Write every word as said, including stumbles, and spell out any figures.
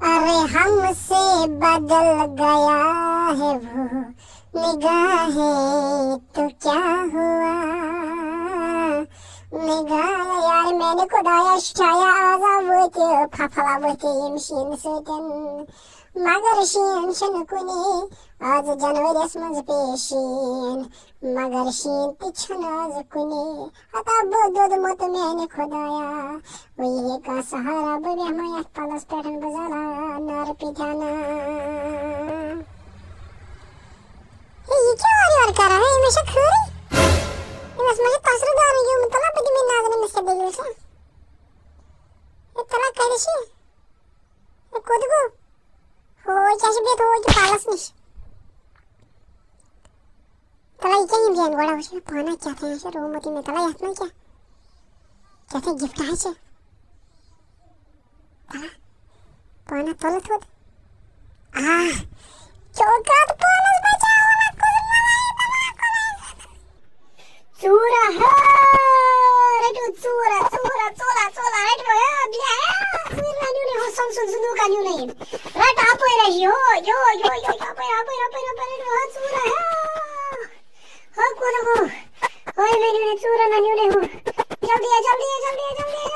अरे हमसे बदल गया है वो निगाहें, तो क्या हुआ निगाह. यार میانہِ خۄدایا، شایا آز آو وٲتہِ ففلا ؤتھِ ییٚمہِ شیٖنہٕ سۭتۍ. مگر شیٖن چھُنہٕ کُنی، آز جنؤریَس منٛز پیٚیہِ شیٖن، مگر شیٖن تہِ چھُنہٕ آز کُنی. ہتا بہٕ دوٚدمُت میانہِ خۄدایا، وۄنۍ یِہے کانٛہہ سہارا، بہٕ بیٚہمہٕ یَتھ پَلَس پٮ۪ٹھ، بہٕ زالہٕ نارٕ پیٖتھۍ ہنا. ہے، یہِ کیٛاہ اورٕ یورٕ کران؟ ہے، أمِس چھا خٲرٕے؟ أمِس ما چھِ تَسرٕ دارُن گیومُت؟ تَلہ بہٕ دِمہٕ نظر أمِس کیٛاہ دٔلیٖل چھےٚ. ہے، تَلہ کَتہِ چھِ؟ ہے، کوٚت گوٚو؟ ہو، کیٛاہ چھِ بِہِتھ ہو یہِ پَلَس نِش؟ تَلہ یہِ کیٛاہ یِم جین گۄڈٕ وٕچھ مےٚ پانہ کیٛاہ تام چھِ روومُت یہِ مےٚ. تَلہ یَتھ منٛز کیٛاہ؟ کیٛاہ تام gift حظ چھِ. تَلہ پانہ تُلہٕ تھوٚد. آہ، چوکاٹ پانَس بچاوُن، کُس مَلایہِ تَلہ کُنُے. ژوٗرا ہا، رٔٹِو ژوٗرا، ژوٗرا، ژوٗرا، ژوٗرا، رٔٹِو ہا، بیا ہا، ژوٗرا نیوٗ نہٕ ہُہ سَمسُن زُنوٗکا نیوٗ نہٕ أمۍ. رَٹ اَپٲرۍ ہا، یہِ ہو، یہِ ہو، یہِ ہو، یہِ ہو، اَپٲرۍ، اَپٲرۍ، اَپٲرۍ، اَپٲرۍ، رٔٹِو ہا، ژوٗرا ہا. ہو، کوٚت گوٚو؟ ہو، مےٚ نیوٗ نہٕ ژوٗرا، نہ نیوٗ نہٕ ہُہ. جلدی ہا، جلدی ہا، جلدی ہا، جلدی ہا.